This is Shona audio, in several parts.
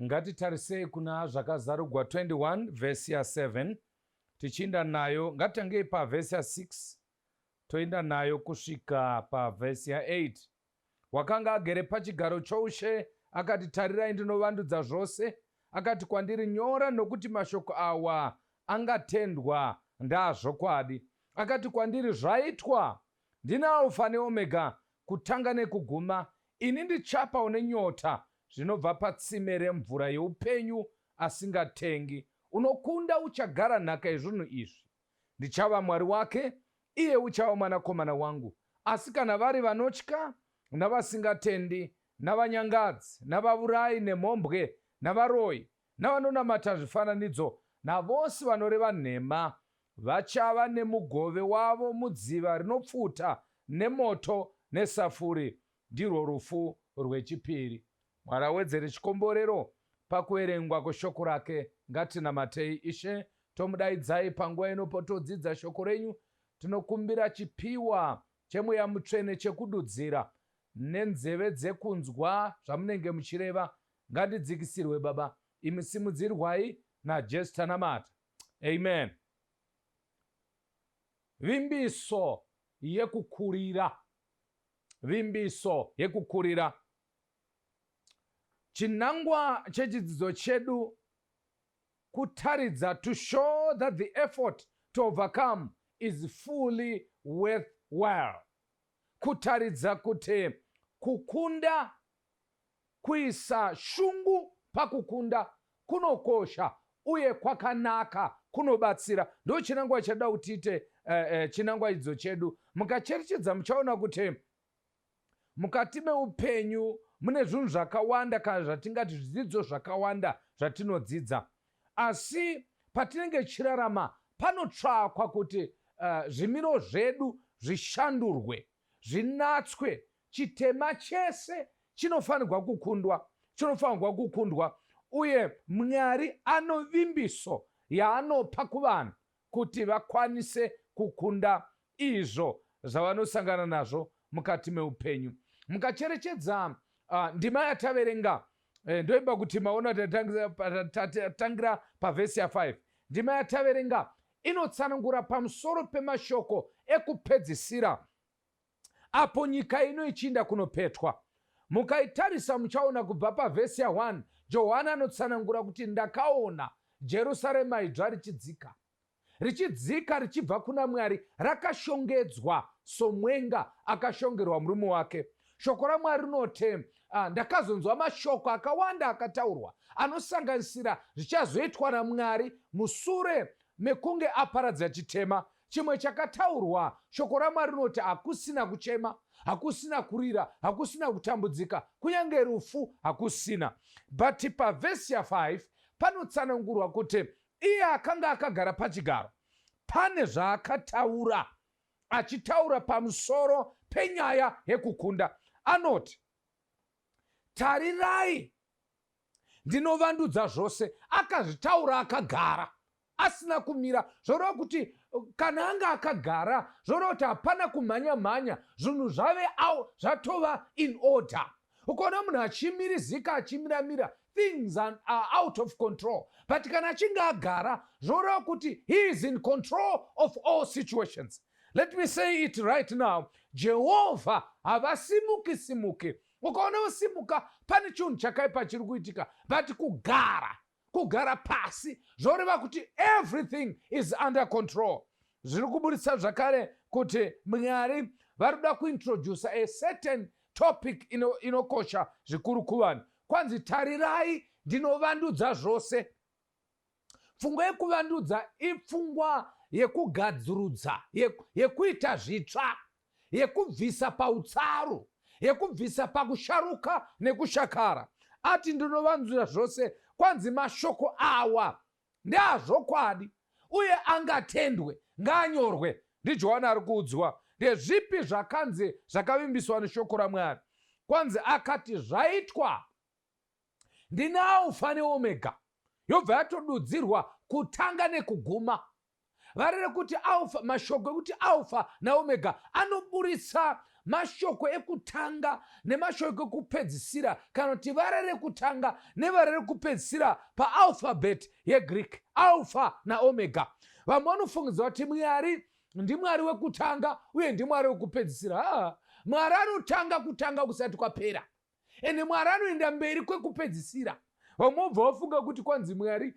Ngatitarisei kuna Zvakazarugwa 21 vhesi ya7 tichiinda nayo. Ngatitangei pavhesi ya6 toinda nayo kusvika pavhesi ya8. Wakanga agere pachigaro choushe akati, Tarirai, ndinovandudza zvose. Akati kwandiri, Nyora, nokuti mashoko awa angatendwa ndaazvokwadi. Akati kwandiri, Zvaitwa! Ndini Alfa neOmega, kutanga nekuguma. Ini ndichapa une nyota zvinobva patsime remvura yeupenyu asingatengi. Unokunda uchagara nhaka yezvinhu izvi. Ndichava Mwari wake, iye uchava mwanakomana wangu. Asi kana vari vanotya, navasingatendi, navanyangadzi, navavurayi, nemhombwe, navaroyi, navanonamata zvifananidzo, navose vanoreva nhema, vachava nemugove wavo mudziva rinopfuta nemoto nesafuri, ndirwo rufu rwechipiri. Mwari awedzere chikomborero pakuverengwa kweshoko rake. Ngatinamatei. Ishe, tomudaidzai panguva ino potodzidza shoko renyu. Tinokumbira chipiwa cheMweya Mutsvene chekududzira nenzeve dzekunzwa zvamunenge muchireva. Ngandidzikisirwe, Baba. Imi simudzirwai naJesu tanamata. Amen. Vimbiso yekukurira. Vimbiso yekukurira. Chinangwa chechidzidzo chedu kutaridza, to show that the effort to overcome is fully worthwhile. Kutaridza kuti kukunda, kuisa shungu pakukunda kunokosha uye kwakanaka, kunobatsira. Ndo chinangwa chada kuti tiite chinangwa idzo chedu. Mukacherechedza muchaona kuti mukati meupenyu mune zvinhu zvakawanda, kana zvatingati zvidzidzo zvakawanda zvatinodzidza, asi patinenge tichirarama panotsvakwa kuti zvimiro zvedu zvishandurwe, zvinatswe. Chitema chese chinofanirwa kukundwa, chinofanirwa kukundwa, uye Mwari anovimbiso yaanopa kuvanhu kuti vakwanise kukunda izvo zvavanosangana nazvo mukati meupenyu. Mukacherechedza ndima yataverenga, ndoimba kuti maona tatangira pavhesi ya5. Ndima yataverenga inotsanangura pamusoro pemashoko ekupedzisira apo nyika ino ichiinda kunopetwa. Mukaitarisa muchaona kubva pavhesi ya1, Johani anotsanangura kuti, ndakaona Jerusarema idzva richidzika, richidzika richibva kuna Mwari, rakashongedzwa somwenga akashongerwa murume wake. Shoko raMwari rinoti, ndakazonzwa mashoko akawanda akataurwa anosanganisira zvichazoitwa naMwari musure mekunge aparadza chitema. Chimwe chakataurwa, shoko raMwari rinoti hakusina kuchema, hakusina kurira, hakusina kutambudzika, kunyange rufu hakusina. But pavhesi ya5 panotsanangurwa kuti iye akanga akagara pachigaro pane zvaakataura, achitaura pamusoro penyaya yekukunda. Anoti, tarirai, ndinovandudza zvose. Akazvitaura akagara, asina kumira. Zvoreva kuti kana anga akagara, zvoreva kuti hapana kumhanya-mhanya, zvinhu zvave zvatova in order. Ukaona munhu achimirizika, achimiramira, things are out of control. But kana achinge agara, zvoreva kuti he is in control of all situations. Let me say it right now, Jehovha havasimuki simuki. Ukaona vasimuka, pane chinhu chakaipa chiri kuitika. But kugara pasi zvoreva kuti everything is under control. Zviri kuburitsa zvakare kuti Mwari vari kuda kuintroduce a certain topic inokosha zvikuru kuvanhu. Kwanzi, tarirai, ndinovandudza zvose. Pfungwa yekuvandudza ipfungwa yekugadzurudza, yekuita zvitsva, yekubvisa pautsaru, yekubvisa pakusharuka nekushakara. Ati ndinovanzura zvose. Kwanzi mashoko awa ndeazvokwadi uye angatendwe, ngaanyorwe. NdiJohani ari kuudzwa ndezvipi zvakanzi zvakavimbiswa neshoko raMwari. Kwanzi akati zvaitwa, ndini Alfa neOmega, yobva yatodudzirwa kutanga nekuguma. Varere kuti Alfa, mashoko ekuti Alfa naOmega anoburitsa Mashoko ekutanga nemashoko ekupedzisira, kana kuti vara rekutanga nevara rekupedzisira paalphabet yeGreek, Alpha naOmega. Vamwe vanofungidzira kuti Mwari ndiMwari wekutanga uye ndiMwari wekupedzisira. Haa, Mwari anotanga kutanga kusati kwapera, ende Mwari anoenda mberi kwekupedzisira. Vamwe vobva vafunga kuti kwanzi Mwari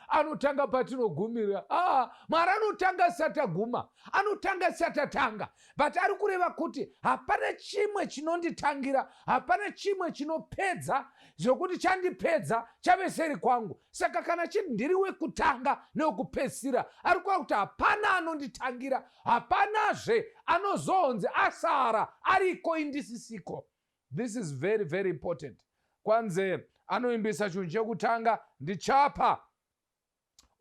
anotanga patinogumira. Aa, Mwari anotanga asati aguma, anotanga asati atanga, but ari kureva kuti hapana chimwe chinonditangira, hapana chimwe chinopedza zvokuti chandipedza chave seri kwangu. Saka kana chiti ndiri wekutanga newekupedzisira, ari kureva kuti hapana anonditangira, hapanazve anozonzi asara ariko indisisiko. This is very very important. Kwanze anoimbisa chinhu chekutanga, ndichapa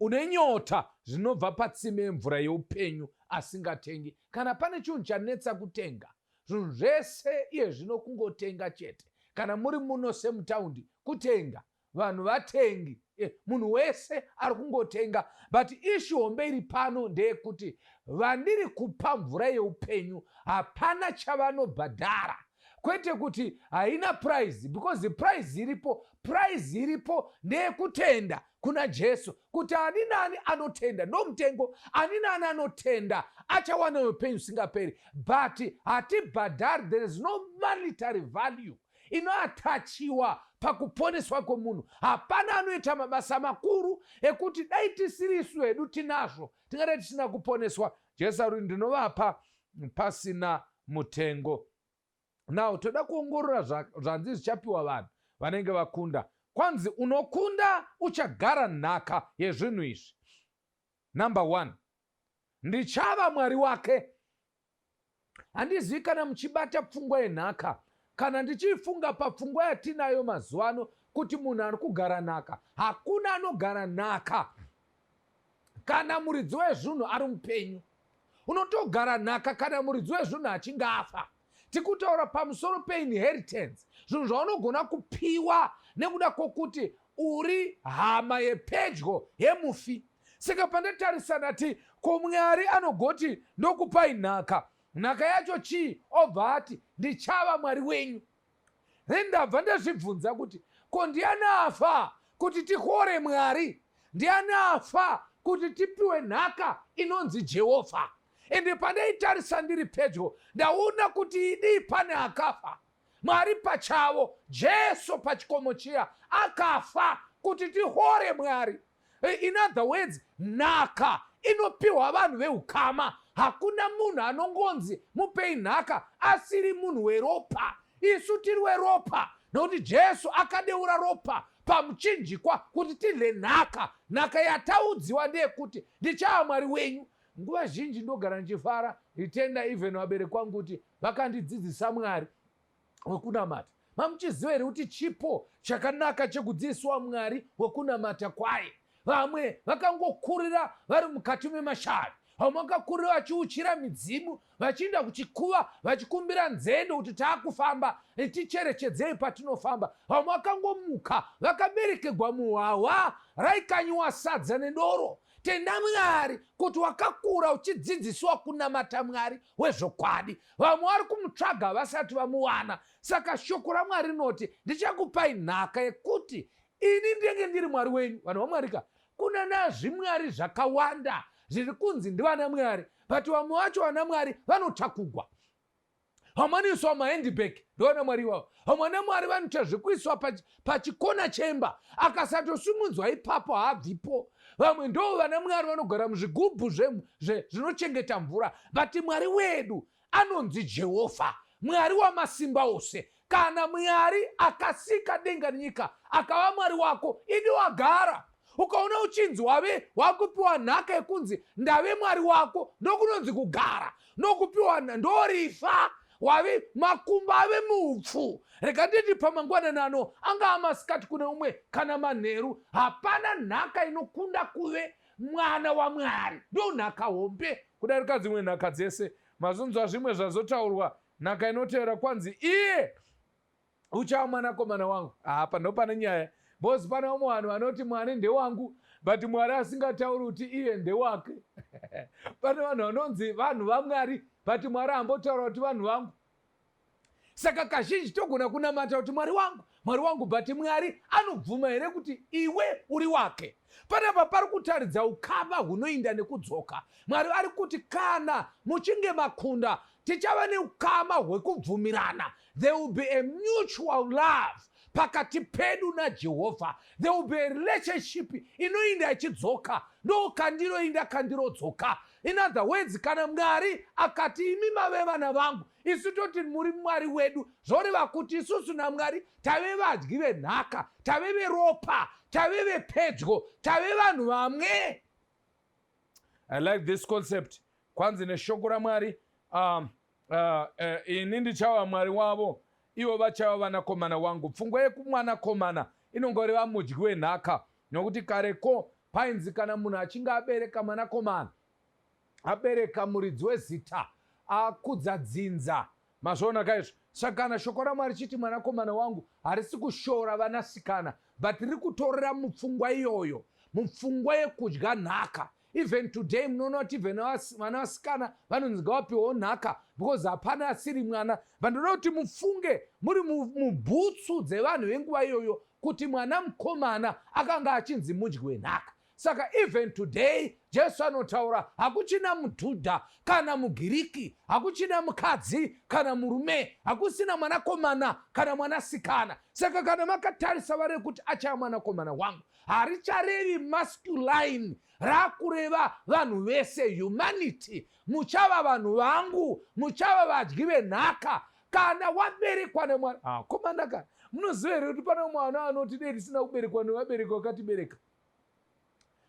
une nyota zvinobva patsime yemvura yeupenyu asingatengi. Kana pane chinhu chanetsa kutenga, zvinhu zvese iye zvino kungotenga chete. Kana muri muno semutaundi, kutenga. Vanhu vatengi, munhu wese ari kungotenga. But issue hombe iri pano ndeyekuti vandiri kupa mvura yeupenyu hapana chavanobhadhara. Kwete kuti haina price, because price iripo. Price iripo ndeyekutenda kuna Jesu, kuti ani nani anotenda ndomutengo, ani nani anotenda achawana upenyu usingaperi. But hatibhadhari, there is no monetary value inoatachiwa pakuponeswa kwemunhu. Hapana anoita mabasa makuru ekuti dai tisiri isu hedu tinazvo tingadai tisina kuponeswa. Jesu ari ndinovapa pasina mutengo. Now toda kuongorora zvanzi zvichapiwa vanhu vanenge vakunda. Kwanzi unokunda uchagara nhaka yezvinhu izvi. Number 1, ndichava Mwari wake. Handizivi kana muchibata pfungwa yenhaka. Kana ndichiifunga papfungwa yatinayo mazuva ano kuti munhu ari kugara nhaka, hakuna anogara nhaka kana muridzi wezvinhu ari mupenyu. Unotogara nhaka kana muridzi wezvinhu achinge afa. Tikutaura pamusoro peinheritance, zvinhu zvaunogona kupiwa nekuda kwokuti uri hama yepedyo yemufi. Saka pandatarisa ndati, ko Mwari anogoti ndokupai nhaka, nhaka yacho chii? Obva ati ndichava Mwari wenyu. Then ndabva ndazvibvunza kuti ko ndiani afa kuti tihore Mwari? Ndiani afa kuti tipiwe nhaka inonzi Jehovha? Ende pandaitarisa ndiri pedyo ndaona kuti idii pane akafa. Mwari pachavo, Jesu pachikomo chiya akafa kuti tihore Mwari. In other words, nhaka inopiwa vanhu veukama. Hakuna munhu anongonzi mupei nhaka asiri munhu weropa. Isu tiri weropa nokuti Jesu akadeura ropa pamuchinjikwa kuti tidle nhaka. Nhaka yataudziwa ndeyekuti ndichava Mwari wenyu. Nguva zhinji ndogara ndichifara nditenda even vabereki vangu kuti vakandidzidzisa Mwari wekunamata. Mamuchiziva here kuti chipo chakanaka chekudzidziswa Mwari wekunamata kwaye? Vamwe vakangokurira vari mukati memashavi, vamwe vakakurira vachiuchira midzimu, vachienda kuchikuva vachikumbira nzendo kuti taakufamba, ticherechedzei patinofamba. Vamwe vakangomuka vakaberekegwa muhwahwa raikanyiwa sadza nedoro. Tenda Mwari kuti wakakura uchidzidziswa kunamata Mwari wezvokwadi. Vamwe vari kumutsvaga vasati vamuwana. Saka shoko raMwari rinoti ndichakupai nhaka yekuti ini ndenge ndiri Mwari wenyu. Vanhu vaMwari ka, kuna nazvimwari zvakawanda zviri kunzi ndivana Mwari, but vamwe vacho vana Mwari vanotakugwa. Vamwe vanoiswa mumahandbag, ndovana Mwari ivavo. Vamwe vana Mwari vanoita zvekuiswa pachikona chemba, akasatosimudzwa ipapo haabvipo. Vamwe ndo vana Mwari vanogara muzvigubhu zvinochengeta mvura. But Mwari wedu anonzi Jehovha, Mwari wamasimba ose. Kana Mwari akasika denga nenyika akava Mwari wako, idi wagara. Ukaona uchinzi wave wakupiwa nhaka yekunzi ndave Mwari wako, ndokunonzi kugara, ndokupiwa ndorifa, wave makumbo ave mupfu. Rega nditi pamangwanani ano, angaa masikati kune umwe kana manheru, hapana nhaka inokunda kuve mwana waMwari. Ndo nhaka hombe kudarika dzimwe nhaka dzese. Mazonzwa zvimwe zvazotaurwa, nhaka inotevera kwanzi iye uchava mwanakomana wangu. Apa ndo pane nyaya, because pane vamwe vanhu vanoti Mwari ndewangu, but Mwari asingatauri kuti iye ndewake. Pane vanhu vanonzi vanhu vaMwari, but Mwari hambotaura kuti vanhu vangu. Saka kazhinji togona kunamata kuti, "Mwari wangu, Mwari wangu," but Mwari anobvuma here kuti iwe uri wake? Panapa pari kutaridza ukama hunoinda nekudzoka. Mwari ari kuti kana muchinge makunda, tichava neukama hwekubvumirana. There will be a mutual love pakati pedu naJehovha. There will be a relationship inoinda ichidzoka, ndo kandiroinda kandirodzoka. In other words, kana Mwari akati, "Imi mave vana vangu," isu toti, "Muri Mwari wedu," zvoreva kuti isusu naMwari tave vadyi venhaka, tave veropa, tave vepedyo, tave vanhu vamwe. I like this concept. Kwanzi neshoko raMwari, "Ini ndichava Mwari wavo, ivo vachava vanakomana wangu." Pfungwa yekumwanakomana inongoreva mudyi wenhaka, nokuti kareko painzi kana munhu achinge abereka mwanakomana, abereka muridzi wezita, akudza dzinza. Mazviona kaizvo? Saka kana shoko raMwari chiti "mwanakomana wangu", harisi kushora vanasikana, but riri kutorera mupfungwa iyoyo, mupfungwa yekudya nhaka. Even today munoona kuti even vana vasikana vanonzi ngavapiwawo nhaka, because hapana asiri mwana. Vandoda kuti mufunge muri mubhutsu dzevanhu venguva iyoyo, kuti mwana mukomana akanga achinzi mudyi wenhaka. Saka even today Jesu anotaura, hakuchina muJudha kana muGiriki, hakuchina mukadzi kana murume, hakusina mwanakomana kana mwanasikana. Saka kana makatarisa, vari kuti achava mwanakomana wangu, haricharevi masculine, raakureva vanhu vese, humanity. Muchava vanhu vangu, muchava vadyi venhaka kana waberekwa neMwari. Ah, komana ka, munoziva here kuti pane mwana anoti, "Dei tisina kuberekwa nevabereki vakatibereka"?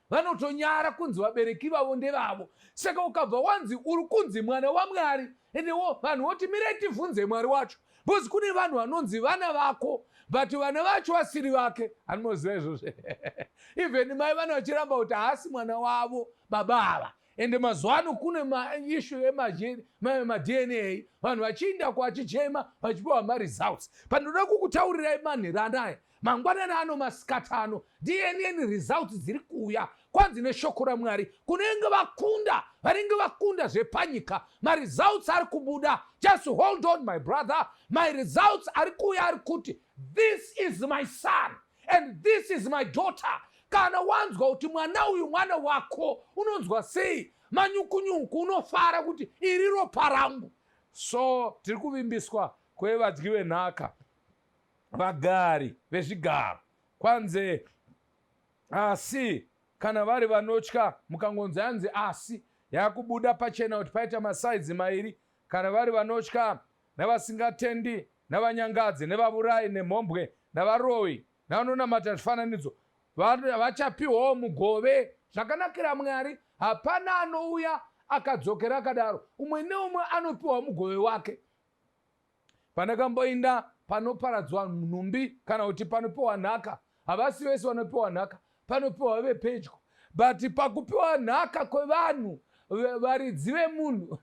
Vanotonyara kunzi vabereki vavo ndevavo. Saka ukabva wanzi uri kunzi mwana waMwari, endewo vanhu voti, "Mirai tivhunze Mwari wacho," because kune vanhu vanonzi vana vako, but vana vacho vasiri vake. Anomoziva izvozvo? Even mai vana vachiramba kuti haasi mwana wavo baba ava. Ende mazuva ano kune maissue emaDNA, vanhu vachiinda kwachichema vachipiwa maresults. Pandoda kukutaurirai manheru anaya, mangwanani ano, masikati ano, DNA results dziri kuuya. Kwanzi neshoko raMwari, kunenge vakunda, vanenge vakunda zvepanyika, maresults ari kubuda. Just hold on, my brother. My results ari kuuya, ari kuti, "This is my son and this is my daughter." Kana wanzwa kuti mwana uyu mwana wako, unonzwa sei? Manyukunyuku, unofara kuti iri ropa rangu. So tiri kuvimbiswa kwevadyi venhaka, vagari vezvigaro. Kwanze, "Asi kana vari vanotya," mukangonzi hanzi "asi", yakubuda pachena kuti paita masides mairi. "Kana vari vanotya, navasingatendi, navanyangadzi, nevavurai, nemhombwe, navaroyi, navanonamata zvifananidzo, vachapiwawo mugove." Zvakanakira Mwari, hapana anouya akadzokera akadaro. Umwe neumwe anopiwa mugove wake. Panakamboinda panoparadzwa nhumbi kana kuti panopiwa nhaka, havasi vese vanopiwa nhaka, panopiwa vepedyo. But pakupiwa nhaka kwevanhu, varidzi vemunhu,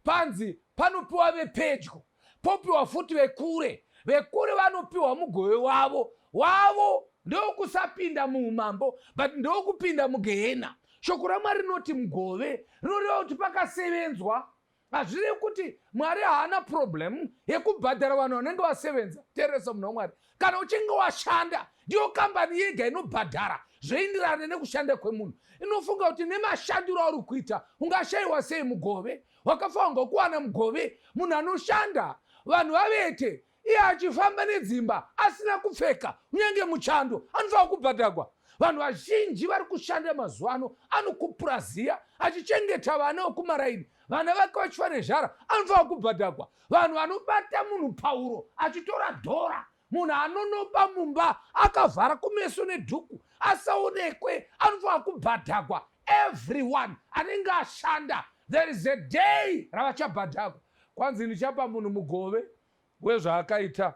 panzi panopiwa vepedyo, popiwa futi vekure. Vekure vanopiwa mugove wavo. Wavo ndokusapinda muumambo, but ndokupinda mugehena. Shoko raMwari rinoti mugove rinoreva kuti pakasevenzwa. Hazvirevi kuti Mwari haana problem yekubhadhara vanhu vanenge vasevenza. Teeresa, munhu waMwari, kana uchinge washanda, ndiyo kambani yega inobhadhara zvoenderana nekushanda kwemunhu. Inofunga kuti nemashandiro auri kuita, ungashayiwa sei mugove? Wakafanirwa kuwana mugove. Munhu anoshanda, vanhu vavete, iye achifamba nedzimba asina kupfeka, kunyange muchando, anofanira kubhadhagwa. Vanhu vazhinji vari kushanda mazuva ano, anokupura ziya achichengeta vana vekumaraini, vana vake vachifa nezhara, anofanira kubhadhagwa. Vanhu vanobata munhu pauro achitora dhora, munhu anonoba mumba akavhara kumeso nedhuku asaonekwe, anofanira kubhadhagwa. Everyone anenge ashanda, there is a day ravachabhadhagwa. Kwanzi, "Ndichapa munhu mugove wezvaakaita."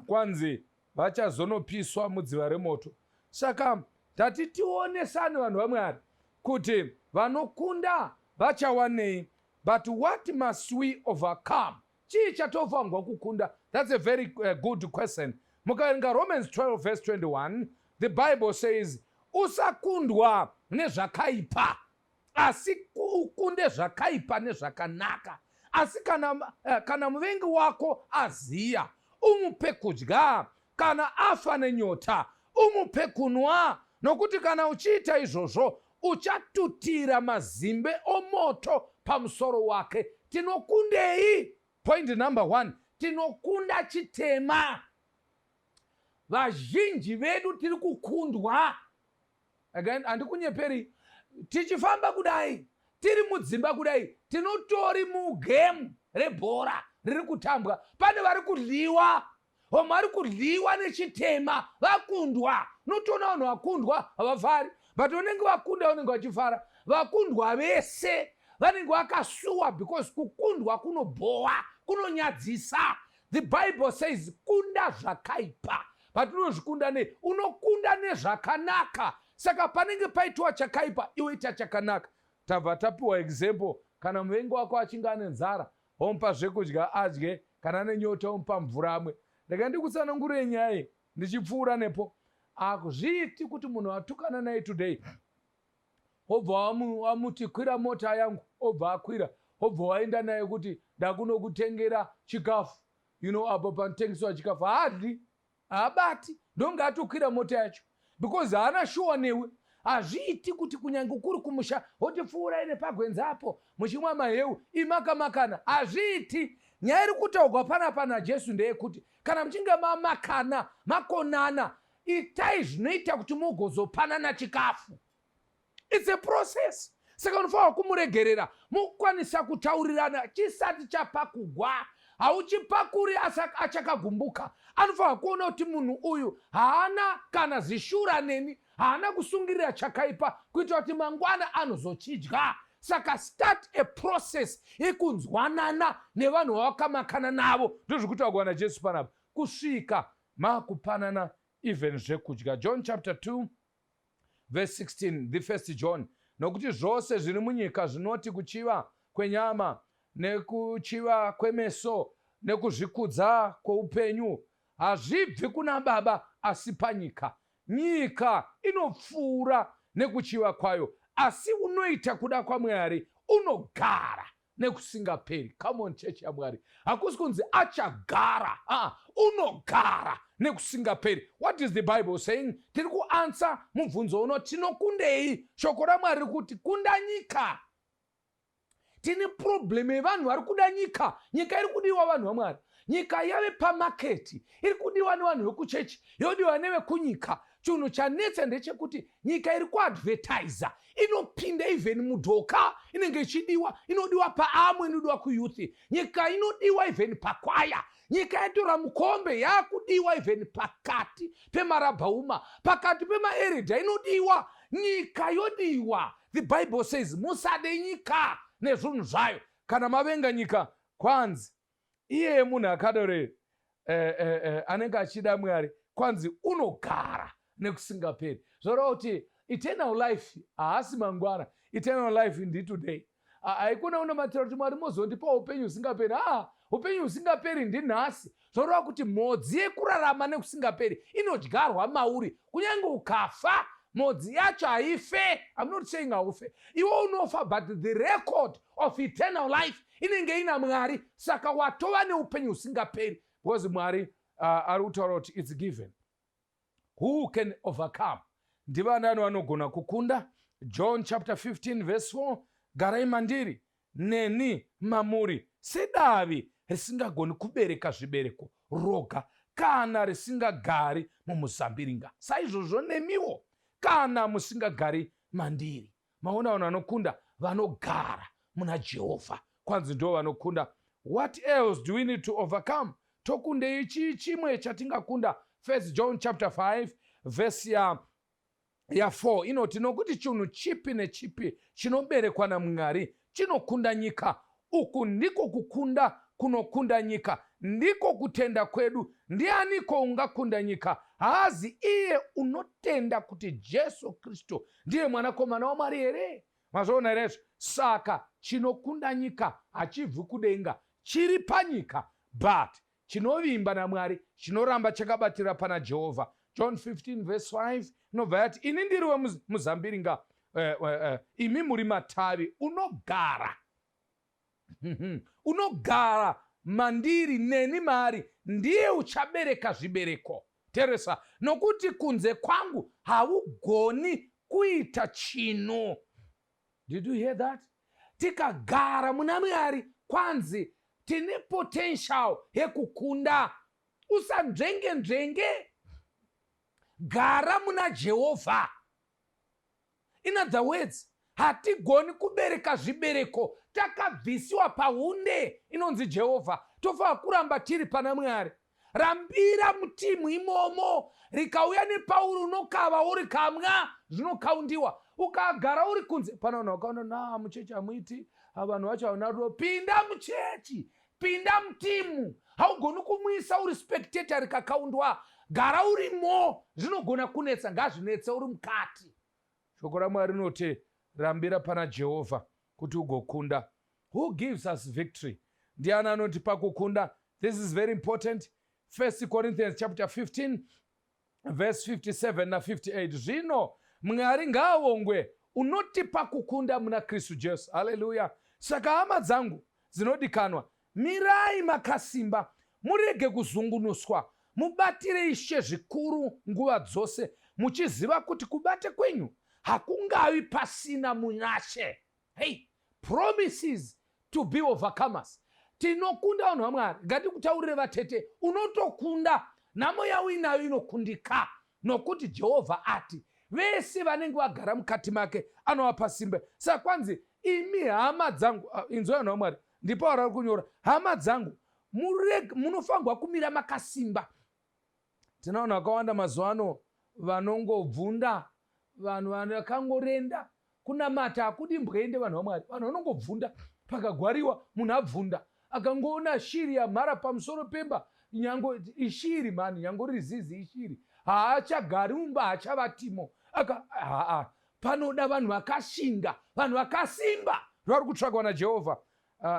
Kwanzi vachazonopiswa mudziva remoto. Saka tati tionesane, vanhu vaMwari, kuti vanokunda vachawanei. But what must we overcome? Chii chatofanirwa kukunda? That's a very good question. Mukaverenga Romans 12 verse 21, the Bible says, "Usakundwa nezvakaipa, asi ukunde zvakaipa nezvakanaka." Asi kana, kana muvengi wako aziya, umupe kudya, kana afa nenyota, umupe kunwa, nokuti kana uchiita izvozvo, uchatutira mazimbe omoto pamusoro wake. Tinokundei? Point number one, tinokunda chitema. Vazhinji vedu tiri kukundwa. Again, handikunyeperi, tichifamba kudai, tiri mudzimba kudai, tinotori mugame rebhora riri kutambwa. Pane vari kudyiwa, vamwe vari kudyiwa nechitema, vakundwa. Unotoona vanhu vakundwa havafari, but vanenge vakunda vanenge vachifara. Vakundwa vese vanenge vakasuwa, because kukundwa kunobhowa, kunonyadzisa. The Bible says, "Kunda zvakaipa." But unozvikunda nei? Unokunda nezvakanaka. Saka panenge paitwa chakaipa, iwe ita chakanaka. Tabva tapiwa example: kana muvengi wako achinge ane nzara, womupa zvekudya adye, kana ane nyota, womupa mvura amwe. Rega ndikutsanangurire nyaya iyi ndichipfuura nepo. Hakuzviiti kuti munhu atukana naye today, wobva wamuti, "Kwira mota yangu," obva akwira, wobva waenda naye kuti, "Ndakunokutengera chikafu," apo panotengeswa chikafu. Haadyi, haabati, ndonge atokwira mota yacho, because haana shuwa newe. Hazviiti kuti kunyange kuri kumusha, woti, "Pfuurai nepagwenzapo," muchimwa maheu imakamakana. Hazviiti. Nyaya iri kutaurwa panapa naJesu ndeyekuti kana muchinge mamakana, makonana, itai zvinoita kuti mugozopanana chikafu. It's a process. Saka unofanira kumuregerera, mukwanisa kutaurirana chisati chapakugwa. Hauchipakuri achakagumbuka. Anofanira kuona kuti munhu uyu haana kana zishura neni, haana kusungirira chakaipa kuitira kuti mangwana anozochidya. Saka start a process yekunzwanana nevanhu vawakamakana navo. Ndozvikutaurwa naJesu panapa, kusvika makupanana even zvekudya. John chapter 2 verse 16, the First John: "Nokuti zvose zviri munyika, zvinoti kuchiva kwenyama, nekuchiva kwemeso, nekuzvikudza kweupenyu, hazvibvi kuna Baba, asi panyika. Nyika inopfuura nekuchiva kwayo, asi unoita kuda kwaMwari unogara nekusingaperi." Come on, chechi yaMwari. Hakusi kunzi achagara, ah, unogara nekusingaperi. What is the Bible saying? Tiri kuanswer mubvunzo uno: tinokundei? Shoko raMwari riri kuti kunda nyika. Tine problem yevanhu vari kuda nyika. Nyika iri kudiwa, vanhu vaMwari. Nyika yave pamarket, iri kudiwa nevanhu vekuchechi, yodiwa nevekunyika. Chinhu chanetsa ndechekuti nyika iri kuadvertisa, inopinda even mudhoka, inenge ichidiwa. Inodiwa paamwe, inodiwa kuyouth. Nyika inodiwa even pakwaya. Nyika yatora mukombe, yaakudiwa even pakati pemarabhauma, pakati pemaeredha inodiwa. Nyika yodiwa. The Bible says, "Musade nyika nezvinhu zvayo." Kana mavenga nyika, kwanzi iyeye munhu akadore anenge achida Mwari, kwanzi unogara nekusingaperi. Zvoreva kuti eternal life haasi mangwana, eternal life nditoday. Haikona unamatira kuti, "Mwari, mozondipa upenyu husingaperi." Aa, upenyu husingaperi ndinhasi. Zvoreva kuti mhodzi yekurarama nekusingaperi inodyarwa mauri. Kunyange ukafa, mhodzi yacho haife. I'm not saying haufe, iwe unofa, but the record of eternal life inenge ina Mwari. Saka watova neupenyu husingaperi, because Mwari ari kutaura kuti it's given. Who can overcome? Ndivanani vanogona kukunda? John chapter 15 verse 4: "Garai mandiri, neni mamuri. Sedavi risingagoni kubereka zvibereko roga kana risingagari mumuzambiringa, saizvozvo nemiwo kana musingagari mandiri." Maona, vanhu vanokunda vanogara muna Jehovha, kwanzi ndo vanokunda. What else do we need to overcome? Tokundei? Chii chimwe chatingakunda? First John chapter 5 verse ya4 inoti, "Nokuti chinhu chipi nechipi chinoberekwa naMwari chinokunda nyika. Uku ndiko kukunda kunokunda nyika, ndiko kutenda kwedu. Ndianiko ungakunda nyika? Haazi iye unotenda kuti Jesu Kristu ndiye Mwanakomana waMwari here?" Mazvoona here izvo? Saka chinokunda nyika hachibvi kudenga, chiri panyika, but chinovimba naMwari, chinoramba chakabatira pana Jehovha. John 15 verse 5 inobva yati, "Ini ndiri wemuzambiringa, imi muri matavi. Unogara Unogara mandiri neni maari ndiye uchabereka zvibereko. Teresa, nokuti kunze kwangu haugoni kuita chinhu. Did you hear that? Tikagara muna Mwari kwanzi tine potential yekukunda. Usanzvenge nzvenge. Gara muna Jehovha. In other words, hatigoni kubereka zvibereko takabvisiwa pahunde inonzi Jehovha. Tofanira kuramba tiri pana Mwari. Rambira mutimu imomo, rikauya nepauri unokava uri kamwa zvinokaundiwa. Ukagara uri kunze, pana vanhu vakaona na muchechi hamuiti, vanhu vacho havana rudo. Pinda muchechi, pinda mutimu. Haugoni kumwisa uri spectator rikakaundwa. Gara urimo, zvinogona kunetsa, ngazvinetse uri mukati. Shoko raMwari rinoti rambira pana Jehovha kuti ugokunda. Who gives us victory? Ndiani anotipa kukunda? This is very important. 1 Corinthians chapter 15 verse 57 na 58. Zvino Mwari ngaavongwe unotipa kukunda muna Kristu Jesu. Haleluya. Saka hama dzangu dzinodikanwa, mirai makasimba, murege kuzungunuswa, mubatire Ishe zvikuru nguva dzose, muchiziva kuti kubata kwenyu hakungavi pasina munaShe. Hey, promises to be overcomers. Tinokunda vanhu vaMwari. Ngatikutaurire vatete, unotokunda. Nhamo yauinayo inokundika, nokuti Jehovha ati vese vanenge vagara mukati make anovapa simba. Saka kwanzi imi hama dzangu, inzwai vanhu vaMwari, ndipo vari kunyora, hama dzangu, munofanirwa kumira makasimba. Tina vanhu vakawanda mazuva ano vanongobvunda, vanhu vakangorenda. Kunamata hakudi mbwende vanhu vaMwari. Vanhu vanongobvunda pakagwariwa, munhu abvunda akangoona shiri yamhara pamusoro pemba, nyango ishiri mhani, nyango rizizi ishiri, haachagari mumba, haachavatimo. Aka haa, panoda vanhu vakashinga, vanhu vakasimba, vari kutsvakwa naJehovha.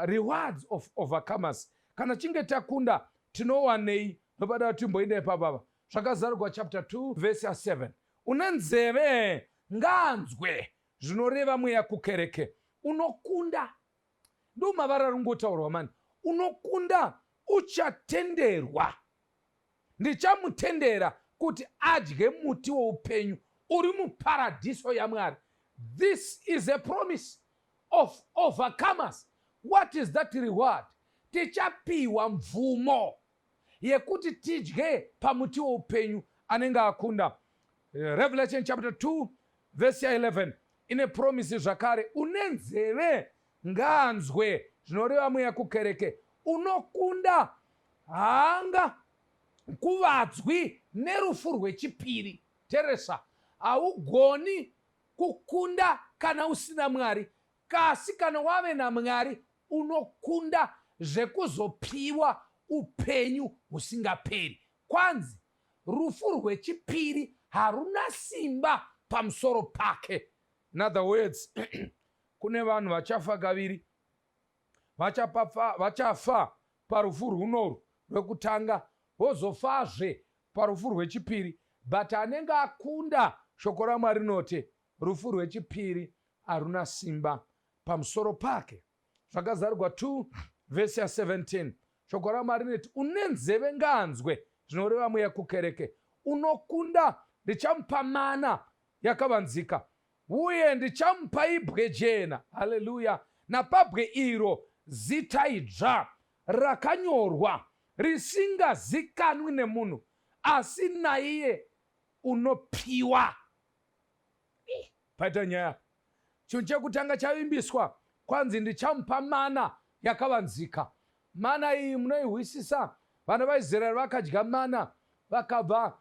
Rewards of overcomers. Kana chinge takunda tinowanei? Ndopada timboenda ipapapa. Zvakazarurwa chapter 2 verse ya 7. Une nzeve ngaanzwe zvinoreva mweya kukereke. Unokunda, ndo mavara ari kungotaurwa mani. Unokunda uchatenderwa, ndichamutendera kuti adye muti woupenyu uri muparadhiso yaMwari. This is a promise of overcomers. What is that reward? Tichapiwa mvumo yekuti tidye pamuti woupenyu anenge akunda. Revelation chapter 2 verse ya 11 ine promise zvakare. Une nzeve ngaanzwe zvinoreva mweya kukereke. Unokunda haanga kuvadzwi nerufu rwechipiri. Teresa, haugoni kukunda kana usina Mwari, kasi kana wave naMwari unokunda zvekuzopiwa upenyu husingaperi. Kwanzi rufu rwechipiri haruna simba pamusoro pake. In other words, kune vanhu vachafa kaviri. Vachafa parufu rwunorwu rwekutanga, vozofazve parufu rwechipiri. But anenge akunda, shoko raMwari rinoti rufu rwechipiri haruna simba pamusoro pake. Zvakazarurwa 2 vhesi ya17, shoko raMwari rinoti une nzeve ngaanzwe zvinoreva mweya kukereke. Unokunda ndichamupa mana yakavanzika, uye ndichamupa ibwe jena, haleluya, napabwe iro zita idzva rakanyorwa risingazikanwi nemunhu asi naiye unopiwa. Paita nyaya. Chinhu chekutanga chavimbiswa, kwanzi ndichamupa mana yakavanzika. Mana iyi munoihwisisa. Vana vaIsraeri vakadya mana vakabva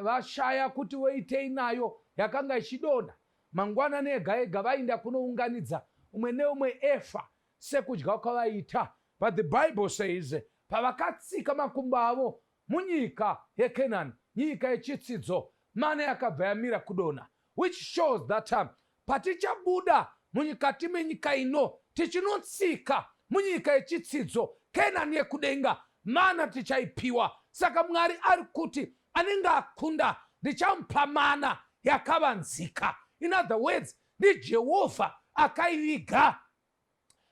vashaya kuti voitei nayo. Yakanga ichidonha mangwanani ega ega, vainda kunounganidza umwe neumwe efa sekudya kwavaita. But the Bible says pavakatsika makumbo avo munyika yeKenani, nyika yechitsidzo, mana yakabva yamira kudonha, which shows that patichabuda munyikati menyika ino tichinotsika munyika yechitsidzo, Kenani yekudenga, mana tichaipiwa. Saka Mwari ari kuti anenge akunda ndichamupa mana yakavanzika. In other words, ndiJehovha akaiviga.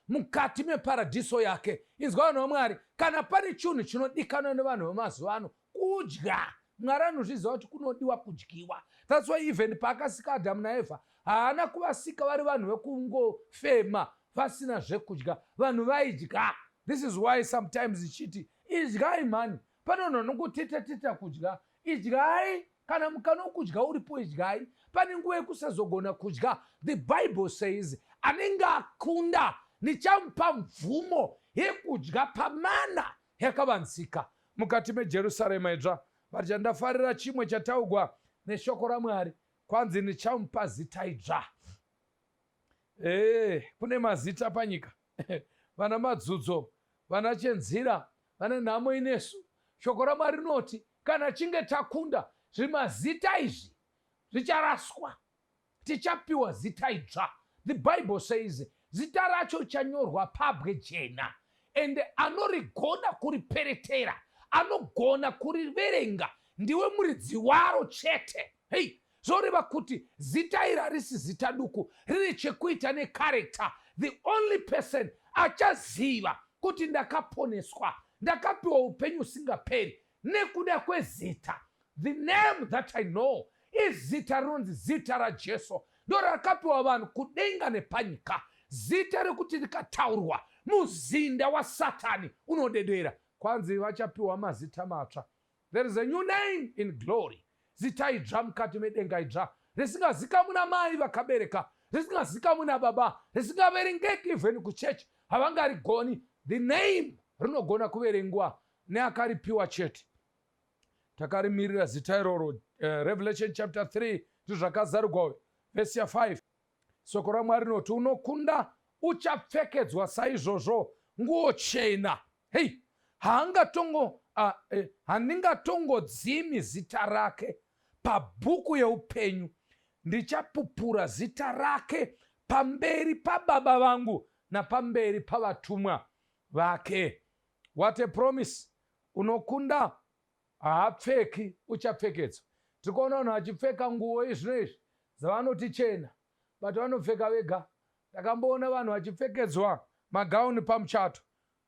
mukati meparadhiso yake. Inzwa vanhu vaMwari, kana pane chinhu chinodikanwa nevanhu vemazuva ano, kudya. Mwari anozviziva kuti kunodiwa kudyiwa. That's why even paakasika Adhamu naEvha, haana kuvasika vari vanhu vekungofema vasina zvekudya. Vanhu vaidya. This is why sometimes ichiti idyai mhani. Pane vanhu vanongoteta teta kudya. Idyai, kana mukana wokudya uripo, idyai. Pane nguva yekusazogona kudya. The Bible says anenge akunda ndichamupa mvumo yekudya pamana yakavanzika mukati meJerusarema idzva. But chandafarira chimwe chataugwa neshoko raMwari, kwanzi ndichamupa zita idzva. Kune mazita panyika, vana Madzudzo, vana Chenzira, vana Nhamo Inesu. Shoko raMwari rinoti kana chinge takunda, zvimazita izvi zvicharaswa, tichapiwa zita idzva. The Bible says zita racho richanyorwa pabwe jena, ende anorigona kuriperetera, anogona kuriverenga ndiwe muridzi waro chete. Hei, zvoreva kuti zita iri harisi zita duku, rine chekuita necharacter. The only person achaziva kuti ndakaponeswa, ndakapiwa upenyu usingaperi nekuda kwezita, the name that I know, izita rinonzi zita raJesu, ndo rakapiwa vanhu kudenga nepanyika, zita rekuti rikataurwa muzinda waSatani unodedera. Kwanzi vachapiwa mazita matsva. There is a new name in glory, zita idzva mukati medenga idzva, risingazikamwi namai vakabereka, risingazikamwi nababa, risingaverengeki. Even kuchechi havangarigoni. The name rinogona kuverengwa neakaripiwa chete. Takarimirira zita iroro. Revelation chapter 3, ndizvakazarurwa, vhesi ya5. Soko raMwari rinoti unokunda uchapfekedzwa saizvozvo nguo chena. Hei, haangatongo handingatongodzimi zita rake pabhuku yeupenyu. Ndichapupura zita rake pamberi pababa vangu napamberi pavatumwa vake. What a promise! Unokunda haapfeki, uchapfekedzwa. Tiri kuona vanhu vachipfeka nguo izvino izvi dzavanoti chena, but vanopfeka vega. Ndakamboona vanhu vachipfekedzwa magauni pamuchato.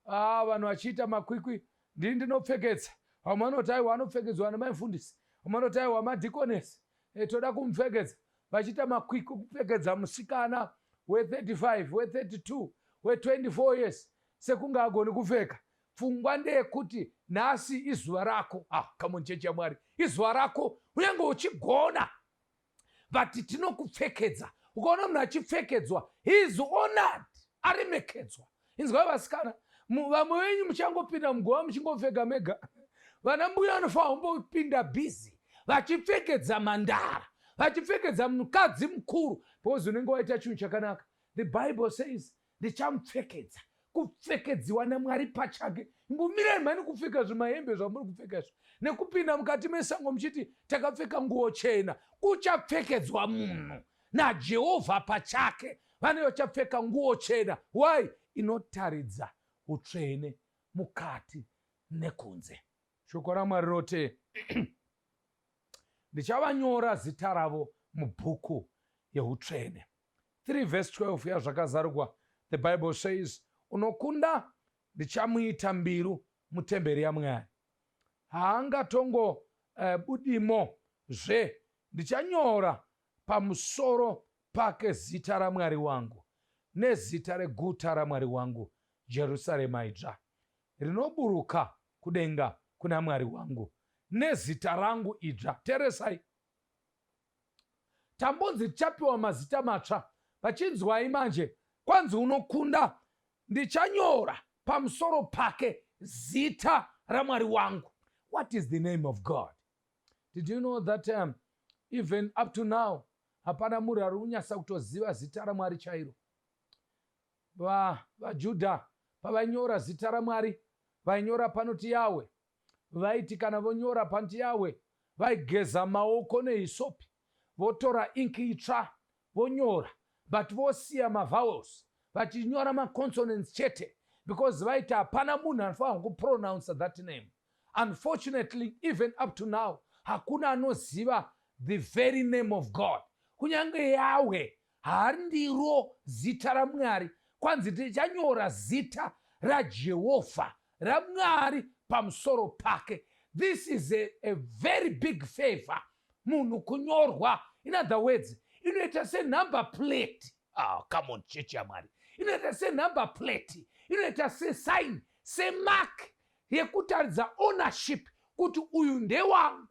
Ah, vanhu vachiita makwikwi, ndini ndinopfekedza. Vamwe vanoti aiwa, anopfekedzwa nemaifundisi. Vamwe vanoti aiwa, madhikonesi, toda kumupfekedza. Vachiita makwikwi kupfekedza musikana we35, we32, we24 years, sekunge agoni kupfeka. Pfungwa ndeyekuti nhasi izuva rako. Ah, come on, chechi yaMwari, izuva rako. Unyange uchigona, but tinokupfekedza. Ukaona munhu achipfekedzwa, he is honored, aremekedzwa. Inzwai vasikana, vamwe venyu muchangopinda mugova muchingopfeka mega. Vana mbuya vanofanira kumbopinda busy vachipfekedza mandara, vachipfekedza mukadzi mukuru, because unenge waita chinhu chakanaka. The Bible says ndichamupfekedza. Kupfekedziwa naMwari pachake. Imbomirai mhani kupfeka zvimahembe zvamuri kupfeka izvo nekupinda mukati mesango muchiti takapfeka nguo chena. Kuchapfekedzwa munhu naJehovha pachake. Vane vachapfeka nguo chena. Why? Inotaridza utsvene mukati nekunze. Shoko raMwari roti ndichavanyora zita ravo mubhuku yeutsvene. 3 verse 12 yazvakazarurwa, the Bible says unokunda ndichamuita mbiru mutemberi yaMwari, haangatongobudimo zve. Ndichanyora pamusoro pake zita raMwari wangu nezita reguta raMwari wangu, Jerusarema idzva, rinoburuka kudenga kuna Mwari wangu, nezita rangu idzva. Teresai, tambonzi tichapiwa mazita matsva. Vachinzwai manje, kwanzi unokunda ndichanyora pamusoro pake zita raMwari wangu. What is the name of God? Did you know that even up to now hapana munhu ari kunyatsa kutoziva zita raMwari chairo? VaJudha pavainyora zita raMwari, vainyora panoti Yahwe. Vaiti kana vonyora panoti Yahwe, vaigeza maoko nehisopi, votora inki itsva, vonyora, but vosiya mavowels, vachinyora maconsonants chete, because vaiti hapana munhu anofanira kupronounce that name. Unfortunately, even up to now hakuna anoziva the very name of God. Kunyange Yahwe handiro zita raMwari. Kwanzi tichanyora zita raJehovha, raMwari, pamusoro pake. This is a very big favor, munhu kunyorwa. In other words, inoita senumber plate. Ah, come on, chechi yaMwari, inoita senumber plate, inoita sesign, semark yekutaridza ownership, kuti uyu ndewangu.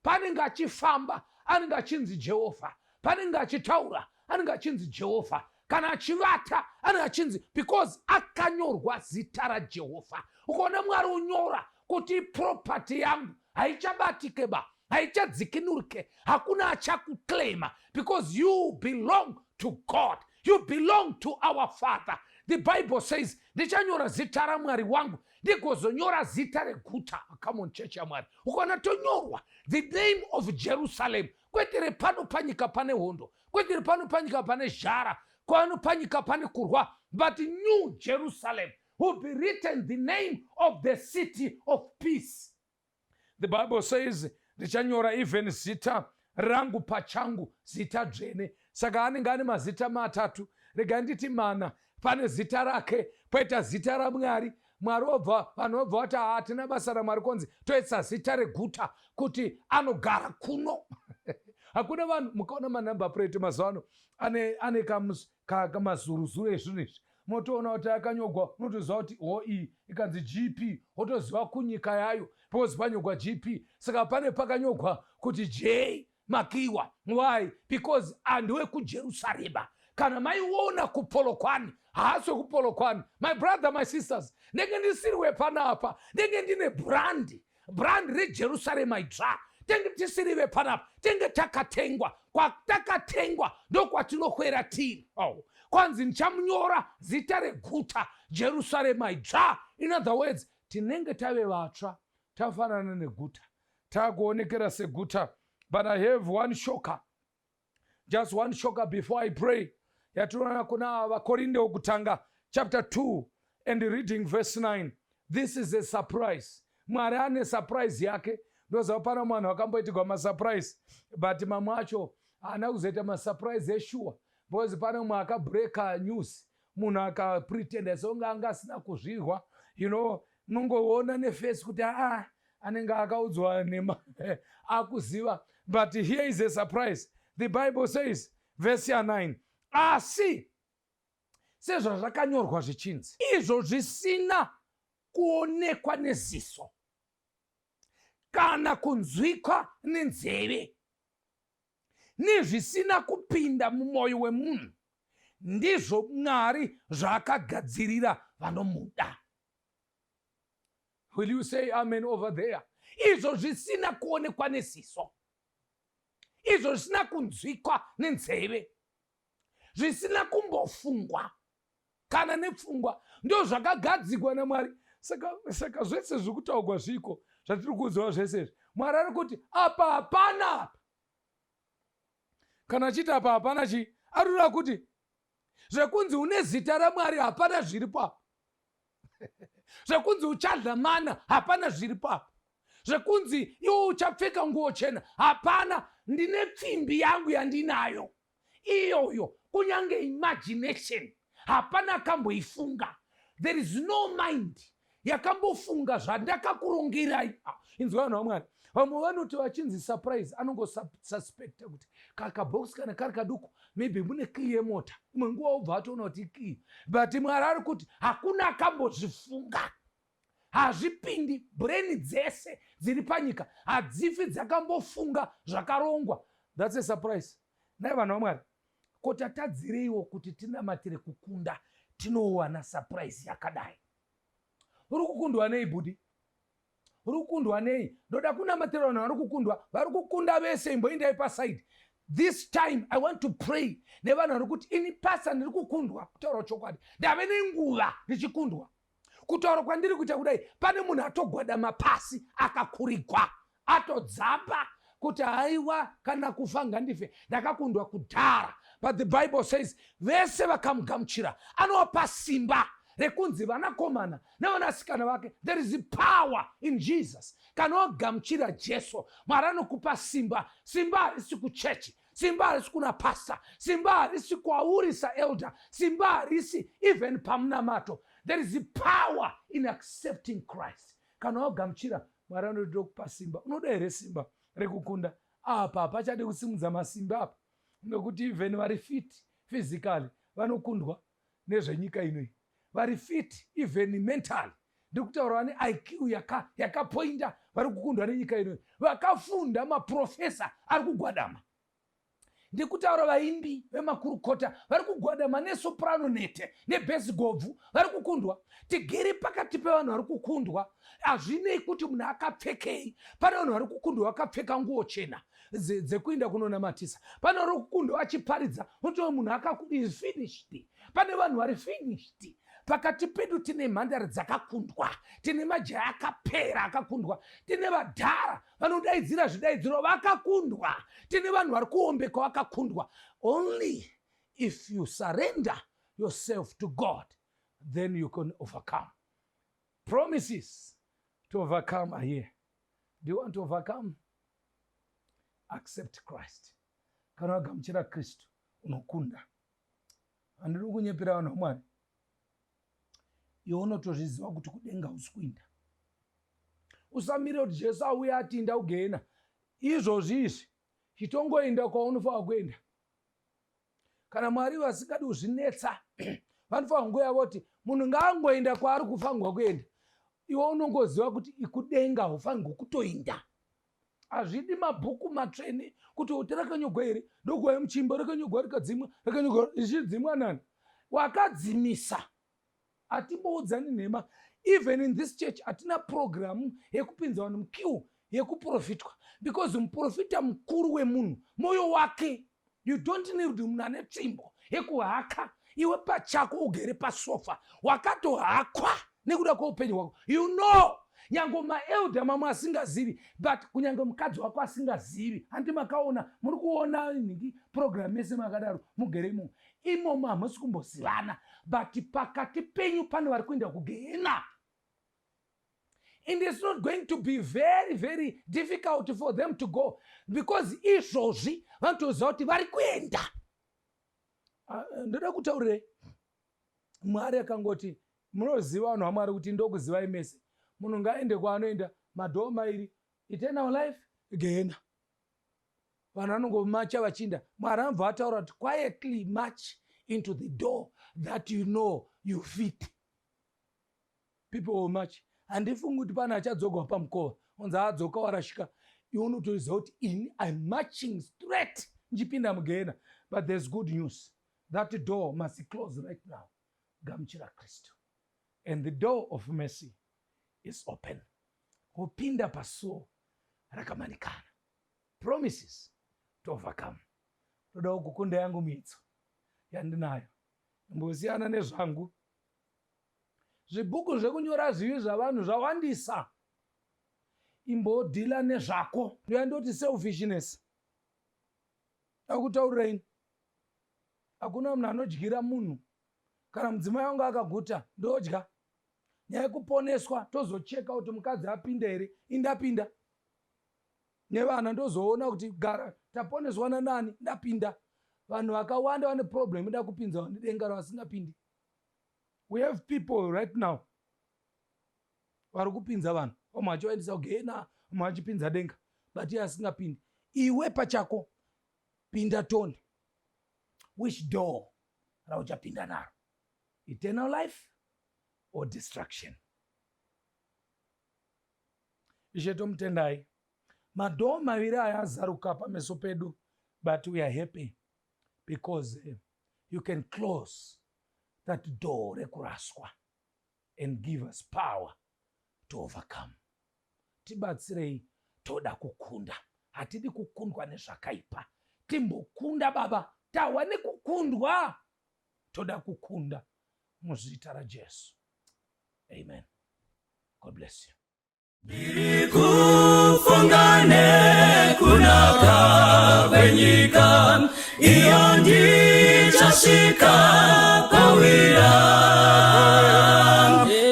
Paanenge achifamba, anenge achinzi Jehovha. Paanenge achitaura, anenge achinzi Jehovha. Kana achivata, anenge achinzi, because akanyorwa zita raJehovha. Ukaona Mwari unyora kuti property yangu, haichabatike ba, haichadzikinurike, hakuna achakuclaima, because you belong to God, you belong to our Father. The Bible says, "Ndichanyora zita raMwari wangu, ndigozonyora zita reguta." Come on, church yaMwari, ukaona tonyorwa the name of Jerusalem, kwete repano panyika pane hondo, kwete repano panyika pane zhara, kwano panyika pane kurwa, but New Jerusalem will be written the name of the city of peace. The Bible says, "Ndichanyora even zita rangu pachangu, zita dzvene." Saka anenge ane mazita matatu, regai nditi mana. Pane zita rake, poita zita raMwari. Mwari obva, vanhu vobva vati, "Hatina basa raMwari." Konzi toisa zita reguta kuti anogara kuno. Hakuna vanhu, mukaona manumber plate mazuva ano ane kamazuruzuru ezvinhu izvi, motoona kuti akanyorwa, unotoziva kuti ho iyi ikanzi GP, wotoziva kunyika yayo because panyorwa GP. Saka pane pakanyorwa kuti J Makiwa. Why? Because andiwekuJerusarema. Kana maiona kuPolokwane, haasi wekuPolokwane. My brother, my sisters, ndenge ndisiri wepanapa, ndenge ndine brand reJerusarema idzva. Tenge tisiri vepanapa, tenge takatengwa. Kwatakatengwa ndokwatinokwera tiri. Oh. Kwanzi ndichamunyora zita reguta, Jerusarema idzva. In other words, tinenge tave vatsva, tafanana neguta, takuonekera seguta. But I have one shocker, just one shocker before I pray, yatinoona kuna Vakorinde wokutanga chapter 2 and reading verse 9. This is a surprise. Mwari ane surprise yake. Ndoziva pana munhu akamboitirwa masurprise, but mamwe acho haana kuzoita masurprise eshuwa, because pane mumwe akabreaka news, munhu akapretenda sekunge anga asina kuzvirwa. Unongoona neface kuti aa, anenge akaudzwa nema, akuziva. But here is a surprise. The Bible says, verse ya9, "Asi sezvazvakanyorwa zvichinzi, izvo zvisina kuonekwa neziso kana kunzwikwa nenzeve, nezvisina kupinda mumwoyo wemunhu, ndizvo Mwari zvaakagadzirira vanomuda." Will you say amen over there? Izvo zvisina kuonekwa neziso, izvo zvisina kunzwikwa nenzeve, zvisina kumbofungwa kana nepfungwa, ndo zvakagadzikwa naMwari. Saka zvese zviri kutaurwa zviko zvatiri kuudziwa zvese izvi, Mwari ari kuti apa hapana apa. Kana achiti apa hapana chii? Ari kureva kuti zvekunzi une zita raMwari, hapana zviripo apa. Zvekunzi uchadya mana, hapana zviripo apa. Zvekunzi iwe uchapfeka nguo chena, hapana. Ndine pfimbi yangu yandinayo iyoyo. Kunyange imagination hapana akamboifunga. There is no mind yakambofunga zvandakakurongerai. Ah, inzwa vanhu vaMwari, vamwe vanoti vachinzi surprise, anongosuspecta kuti kakabhokisi kana kari kaduku, maybe mune key yemota. Imwe nguva ubva atoona kuti ikey. But Mwari ari kuti hakuna akambozvifunga, hazvipindi brain dzese dziri panyika, hadzifi dzakambofunga zvakarongwa. That's a surprise. Nai vanhu vaMwari, ko tatadzireiwo kuti tinamatire kukunda, tinowana surprise yakadai? Uri kukundwa nei, bhudhi? Uri kukundwa nei? Ndoda kunamatira vanhu vari kukundwa. Vari kukunda vese, imboindai paside. This time I want to pray nevanhu vari kuti, "Ini pasa, ndiri kukundwa." Kutaura chokwadi, ndave nenguva ndichikundwa. Kutaura kwandiri kuita kudai, pane munhu atogwadama pasi, akakurigwa, atodzamba kuti, "Haiwa, kana kufa ngandife, ndakakundwa kudhara." But the Bible says, vese vakamugamuchira anovapa simba rekunzi vanakomana nevanasikana vake. There is power in Jesus. Kana wagamuchira Jesu, Mwari anokupa simba. Simba harisi kuchechi. Simba harisi kuna pastor, simba harisi kwauri saelder, simba harisi even pamunamato. There is power in accepting Christ. Kana wagamuchira, Mwari anotoda kupa simba. Unoda here simba rekukunda? Apa hapachadi kusimudza masimba apa, nekuti even vari fit physically vanokundwa nezvenyika inoi. Vari fit even mentally, ndiri kutaura vane IQ yakapoinda yaka vari kukundwa nenyika inoi. Vakafunda, maprofesa ari kugwadama. Ndiri kutaura vaimbi vemakurukota vari kugwadama nesoprano, nete nebass, gobvu vari kukundwa. Tigere pakati pevanhu vari kukundwa. Hazvinei kuti munhu akapfekei. Pane vanhu vari kukundwa vakapfeka nguo chena dzekuinda kunonamatisa. Pane vari kukundwa vachiparidza. Unotova munhu is finished. Pane vanhu vari finished pakati pedu. Tine mhandare dzakakundwa, tine majaya akapera akakundwa, tine vadhara vanodaidzira zvidaidziro vakakundwa, tine vanhu vari kuombeka vakakundwa. Only if you surrender yourself to God, then you can overcome. Promises to overcome are here. Do you want to overcome? Accept Christ. Kana wagamuchira Kristu, unokunda. Handiri kunyepera, vanhu vaMwari. Iwe unotozviziva kuti kudenga usi kuinda. Usamire kuti Jesu auya atinda kugehena. Izvozvi izvi chitongoenda kwaunofanira kuenda. Kana Mwari vasingadi kuzvinetsa, vanofanira kungoya voti munhu ngaangoenda kwaari kufanirwa kuenda. Iwe unongoziva kuti ikudenga ufanirwa kutoinda. Hazvidi mabhuku matsvene kuti uti rakanyogwa here, ndokuva muchimbo rakanyogwa, rikadzimwa, rakanyogwa, richidzimwa nani? Wakadzimisa. Hatimboudzani nhema. Even in this church hatina programu yekupinza vanhu muqueue yekuprofitwa, because muprofita mukuru wemunhu mwoyo wake. You don't need munhu ane tsvimbo yekuhaka. Iwe pachako ugere pasofa wakatohakwa nekuda kweupenyu hwako. You know, nyange maelder mamwe asingazivi, but kunyange mukadzi wako asingazivi, handi makaona, muri kuona nhingi program yese makadaro mugere imomo imomo, hamusi kumbozivana, but pakati penyu pane vari kuenda kugehena, and it's not going to be very very difficult for them to go, because izvozvi vanotoziva kuti vari kuenda. Ah, ndoda kutaurirei, Mwari akangoti, munoziva vanhu vaMwari kuti ndokuzivai mese. Munhu ngaende kwaanoenda. Madoor mairi: eternal life, gehena. Vanhu vanongomacha vachinda. Mwari anobva ataura kuti quietly march into the door that you know you fit. People will march. Handifungi kuti pane achadzogwa pamukova onzi adzoka warashika. Iwe unotoziva kuti ini I'm marching straight ndichipinda mugehena. But there's good news: that door must close right now. Gamuchira Kristu and the door of mercy is open. Kupinda pasuo rakamanikana. Promises to overcome. Todawo kukunda. Yangu miitso yandinayo imbosiyana nezvangu. Zvibhuku zvekunyora zvivi zvavanhu zvawandisa. Imbodhila nezvako. Ndoyandoti selfishness. Akutaurireini, hakuna munhu anodyira munhu. Kana mudzimai wangu akaguta, ndodya. Nyaya yekuponeswa tozocheka kuti mukadzi apinda here. Indapinda nevana, ndozoona kuti gara taponeswa nanani. Ndapinda. Vanhu vakawanda vane problem ida kupinza vanhu denga ravasingapindi. We have people right now vari kupinza vanhu, vamwe vachivaendesa kugehena, vamwe vachipinza denga, but iye asingapindi. Iwe pachako pinda toni. Which door rauchapinda naro? Eternal life or destruction? Ishe, tomutendai. Madoor maviri aya azaruka pameso pedu, but we are happy because you can close that door rekuraswa and give us power to overcome. Tibatsirei, toda kukunda. Hatidi kukundwa nezvakaipa. Timbokunda, Baba. Tahwa nekukundwa, toda kukunda muzita raJesu. Amen. God bless you. Ndiri kufunga nekunaka kwenyika iyo ndichasvika pawira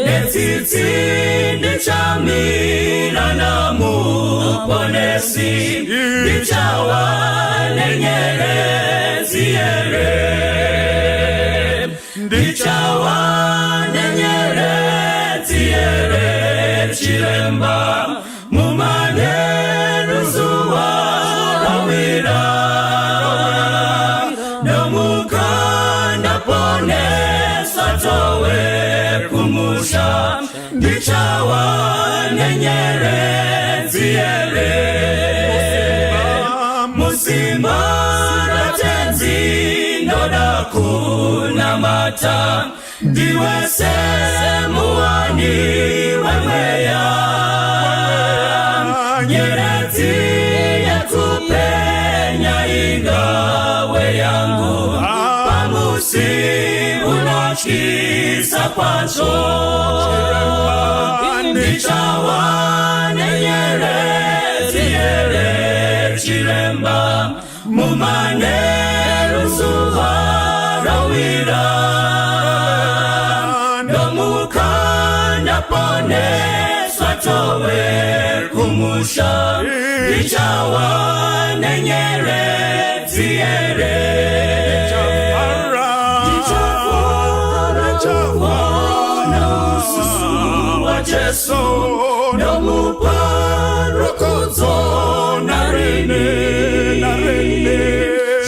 netsitsi. Ndichamira namuponesi, ndichawa nenyeredzi here, ndichawa nenyeredzi here, chiremba, mumanheru zuva rawira, ndomuka ndaponeswa towe kumusha, ndichawa nenyeredzi here, musimba raTenzi ndoda kunamata, ndiwe semuwani wemweya, nyeredzi yekupenya ingawe yangu pamusi unotyisa kwazvo, ndichawa nenyeredzi here, chiremba, mumanheru zuva rawira, ndomuka ndaponeswa towe kumusha, ndichawa nenyeredzi here, ndichafara kuona uso waJesu, ndomupa rukudzo narini,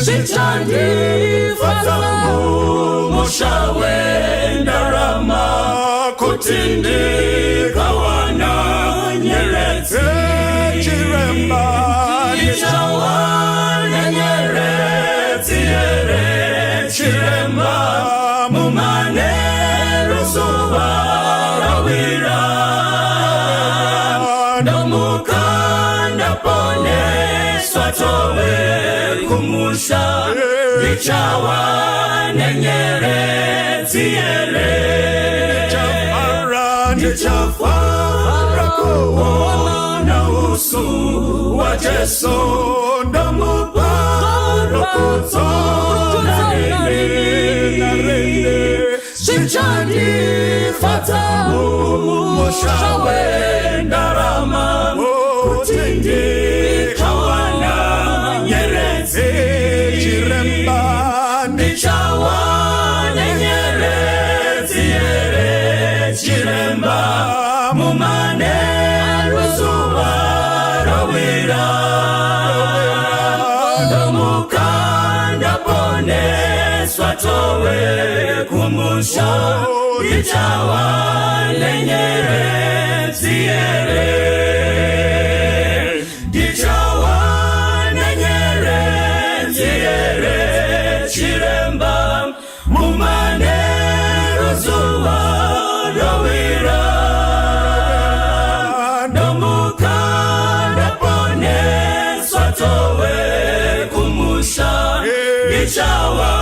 zvichandifadza mumusha wendarama kuti ndikawana nyeredzi, Chiremba. Ndichawana nyeredzi here, chiremba, mumanheru zuva rawira, ndomuka ndaponeswa towe kumusha, ndichawa nenyeredzi here, ndichafara kuona uso waJesu, ndomupa rukudzo narini, zvichandifadza mumusha wendarama kuti ndikawana nyeredzi, Chiremba. Ndichawana nyeredzi here, chiremba, mumanheru zuva rawira, ndomuka ndaponeswa towe kumusha, ndichawa nenyeredzi here, ndichawa nenyeredzi here, chiremba, mumanheru zuva rawira, ndomuka ndaponeswa towe kumusha, ndichawa